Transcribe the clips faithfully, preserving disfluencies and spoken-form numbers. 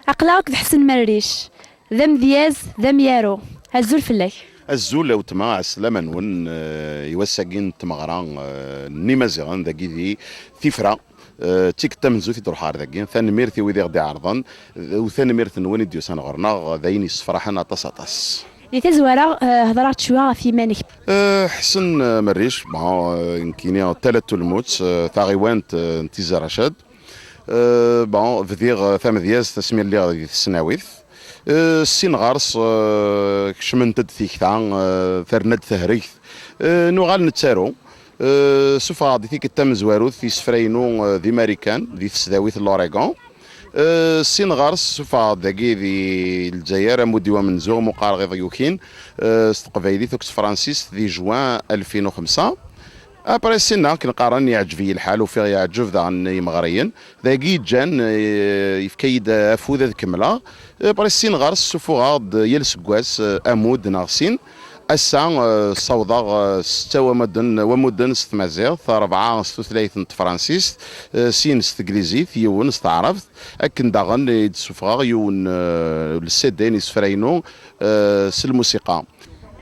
Aql-aɣ akked Ḥsen Merric, d amedyaz, d amyaru. Azul fell-ak. Azul a weltma, ɛeslama-nwen, eh, i wass-agi n tmeɣra, eh, n Imaziɣen dagi di Tifra. Eh, d tikkelt tamenzut i d-ruḥeɣ ar dagi. Tanemmirt i wid i ɣ-d-iɛerḍen, eh, u tanemmirt-nwen i d-yusan ɣer-neɣ, d ayen yessefraḥen aṭas, aṭas. Di tazwara, eh, hedreɣ-d cwiya ɣef yiman-ik. Eh, Ḥsen, eh, Merric, bon, eh, nekkini Talat Tulmut, eh, taɣiwant, eh, n Tizi Racad. Eh, bon, bdiɣ, eh, tamedyazt asmi lliɣ di tesnawit. Eh, ssin ɣer-s, eh, kecment-d tikta, eh, terna-d tehregt. Eh, nuɣal nettaru. Eh, sufɣeɣ-d i tikkelt tamezwarut isefra-inu, eh, di Marikan, di tesdawit n l'Oregon. Eh, ssin ɣer-s sufɣeɣ-d dagi di Lezzayer, Amudiw amenzu, Muqar Ɣiḍ Yukin, eh, s teqbaylit akked s tefransist di juin alfin u xemsa. Après, sinna akken qqaren, yeɛǧeb-iyi lḥal, ufiɣ yeɛǧeb daɣen imeɣriyen. Dagi ǧǧan, eh, yefka-yi-d afud ad kemmleɣ. Eh, après, sin ɣer-s ssufuɣeɣ-d yal seggas, eh, amud neɣ sin. Ass-a, eh, ssawḍeɣ, eh, setta wamuden, wamuden s tmaziɣt, rebɛa s tutlayt n tefransist, eh, sin s teglizit, yiwen s taɛrabt. Akken daɣen i d-ssufɣeɣ yiwen, eh, le C D n yisefra-inu, eh, s lmusiqa.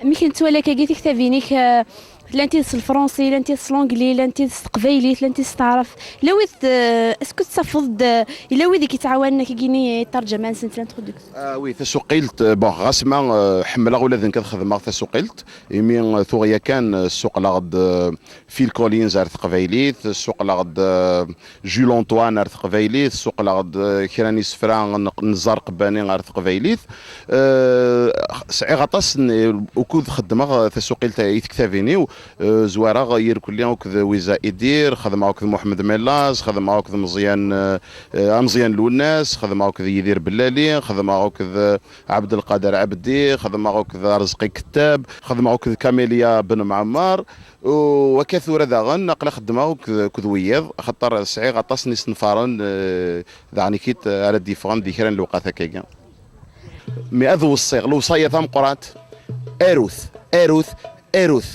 Amek nettwali akkagi tiktabin-ik, eh, llant-id s lefransi, llant-id s l'anglais, llant-id s teqbaylit, llant-id s taɛrabt? Yella wid, eh, est-ce que tettafeḍ-d, eh, yella wid i k-yettɛawanen akkagini i ṭṭerǧama-nsent, l'introduction? Ah oui, tasuqilt, eh, bon, ɣas ma, eh, ḥemmleɣ ula d nekk ad xedmeɣ tasuqilt, imi, eh, tuɣ yakan, eh, ssuqleɣ-d, eh, Phil Collins ar teqbaylit, ssuqleɣ-d, eh, Jules Antoine ar teqbaylit, ssuqleɣ-d, eh, kra n yisefra n, n Ẓar Qebbani ar teqbaylit. Eh, sɛiɣ aṭas n, ukud xeddmeɣ, eh, tasuqilt i tektabin-iw. Eh, zwareɣ irkelli akked Wiza Idir, xedmeɣ akked Muḥemmed Mellaz, xedmeɣ akked Meẓyan, eh, eh, Ameẓyan Lwennas, xedmeɣ akked Yidir Bellali, xedmeɣ akked, eh, Ɛebdelqader Ɛebdi, xedmeɣ akked Arezqi Kettab, xedmeɣ akked Kamelia Ben Mɛemmar. U akka tura daɣen, aql-aɣ xeddmeɣ akked, akked wiyiḍ, axaṭer sɛiɣ aṭas n yisenfaren, eh, daɣen ikit, eh, ara d-yeffɣen di kra n lewqat akkagi. Mi ad weṣṣiɣ lewṣaya tameqqrant, arut, arut, arut.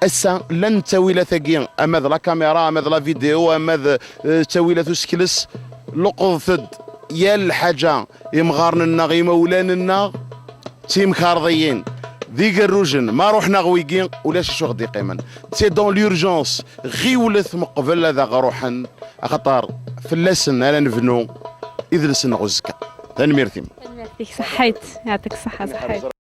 Ass-a, llan ttawilat-agi, ama d la caméra, ama d la vidéo, ama d, eh, ttawilat usekles, luqeḍet-d yal lḥaǧa, imɣaren-nneɣ, imawlan-nneɣ, d timkarḍiyin, d igerrujen, ma ruḥen-aɣ wigi, ulac acu ɣ-d-iqqimen. C'est dans l'urgence, ɣiwlet meqbel ad aɣ-ruḥen, axaṭer fell-asen ara nebnu idles-nneɣ uzekka. Tanemmirt-im. Tanemmirt-ik, ṣeḥḥit, yeɛṭik ṣṣeḥḥa, ṣeḥḥit.